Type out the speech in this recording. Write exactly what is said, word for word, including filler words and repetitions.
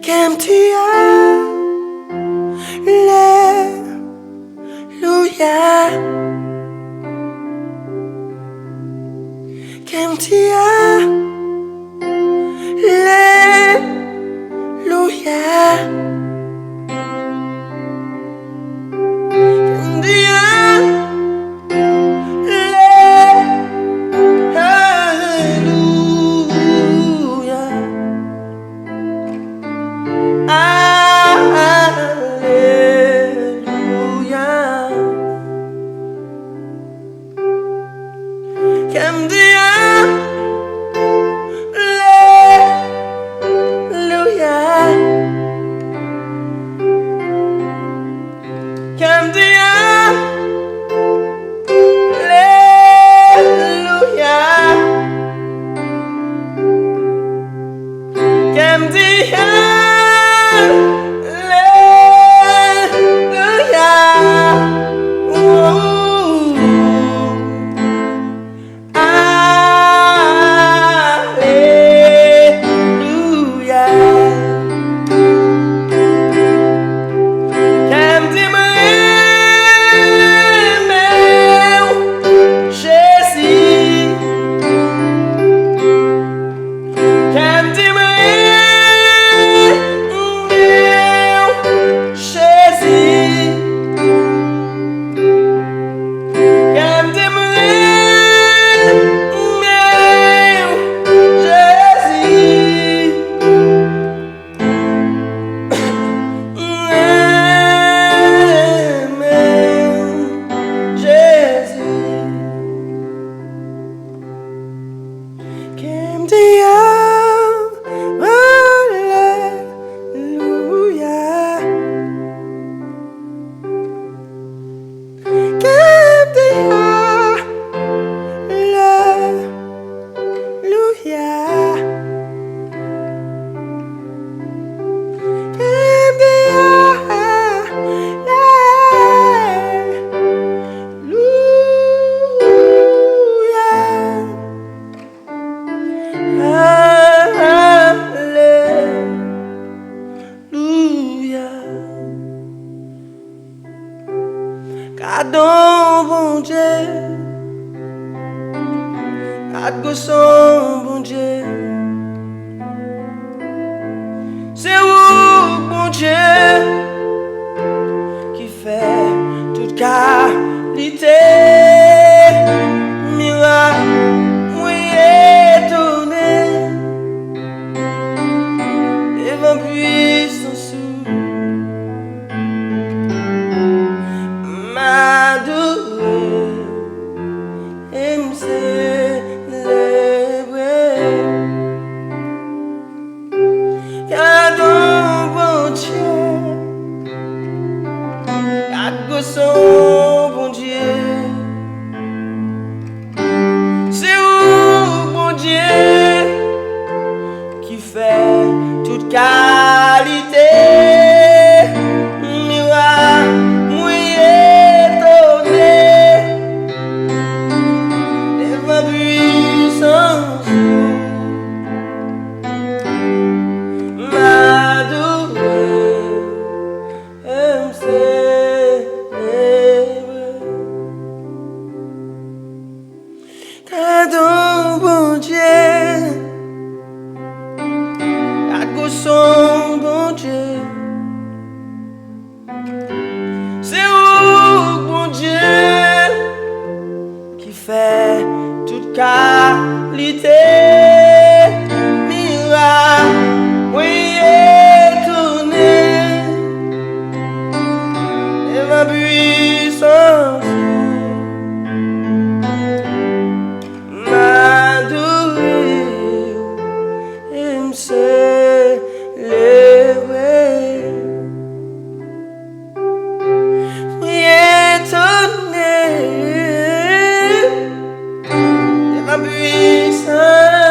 Kè m di alelouya. Kè m di alelouya. Kè m di alelouya. Alelouya. Kè m di alelouya. Kè m di alelouya. Kè m di alelouya. Ooh. Alelouya. Kè m di m renmen w, Jezi. Kè m di m renmen w, Jezi. Kè m di m renmen w, Jezi. Renmen w, Jezi. Kè m di alelouya. Kè m di alelouya. Kè m di alelouya. Alelouya. Gad on Bondye. Gad gwo son Bondye. Se ou Bondye ki fè tout kalite mirak. Mwen etone devan pwisans ou. M adore w e m selebre w. Gad on Bondye. Gad gwo son Bondye. Se ou Bondye ki fè tout kalite mirak. Mwen etone devan pwisans ou. M adore w e m selebre w. Gad on Bondye. Gad gwo son Bondye. Se ou Bondye ki fè tout kalite mirak. Mwen etone devan pwisans ou. M adore w e m selebre w. Mwen etone devan pwisans